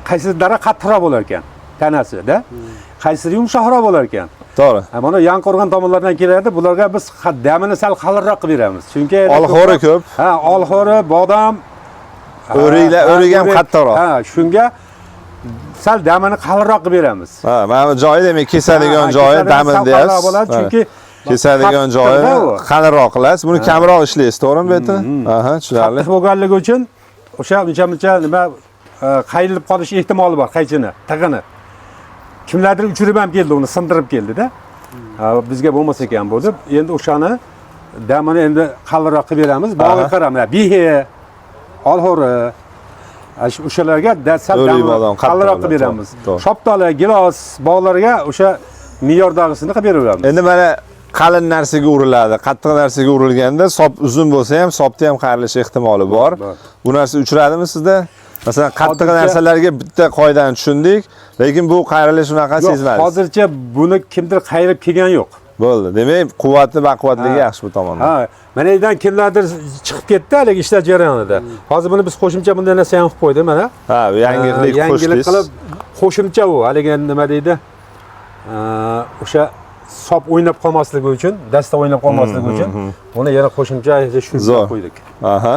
Qaysi daraxt qattiqroq bo'lar ekan tanasida, qaysisi yumshoqroq bo'lar ekan. To'g'ri. Ha, mana Yangiqo'rg'on tomonlardan keladi. Bularga biz damini sal qalinroq qilib beramiz. Chunki Olxo'ri ko'p. Ha, olxo'ri, bodom, O'riklar, ha, o'rik ham o'rik. qattiqroq. Ha, shunga sal damini qalinroq qilib beramiz. Ha, mana bu joyi demak kesadigan Ha, joyi kesadigan damin sal deyasiz. qalinroq bo'ladi, Ha. chunki Kesadigan joyi qattiqda u. qalinroq qilasiz. Buni kamroq ishlaysiz, to'g'rimi bu yerda? Aha, tushunarli. Qattiq bo'lganligi uchun o'sha uncha-muncha nima qayrilib qolish ehtimoli bor qaychini, tig'ini. Kimlardir uchirib ham keldi, uni sindirib keldi-da. Ha, bizga bo'lmasa ekan bu deb. Endi o'shani damini endi qalinroq qilib beramiz. Bog'ga qarab, mana bihi, olxo'ri, o'shalarga sal O'rik, damini bodom qattiq qalinroq qilib bo'ladi, beramiz. to'g'ri. Shoptoli, gilos bog'larga o'sha me'yordag'isini qilib beraveramiz. Endi mana qalin narsaga uriladi. Qattiq narsaga urilganda sop uzun bo'lsa ham sopda ham qayrilish ehtimoli bor. Bor. Bu narsa uchradimi sizda? Masalan, qattiq narsalarga bitta qoidani tushundik, lekin bu qayrilish unaqa Yo'q, sezmadik. hozircha buni kimdir qayirib kelgani yo'q. Bo'ldi. Demak, quvvatli, baquvvatligi yaxshi bu tomondan. Ha, mana yerdan kimlardir chiqib ketdi haligi ishlar jarayonida. Hozir buni biz qo'shimcha bunday narsa ham qilib qo'ydik mana. Ha, bu yangilik Ha, yangilik qo'shdingiz. qilib qo'shimcha u haligi nima deydi? O'sha sop o'ynab qolmasligi uchun, dasta o'ynab qolmasligi uchun buni yana qo'shimcha shu Zo'r. qo'ydik. Aha.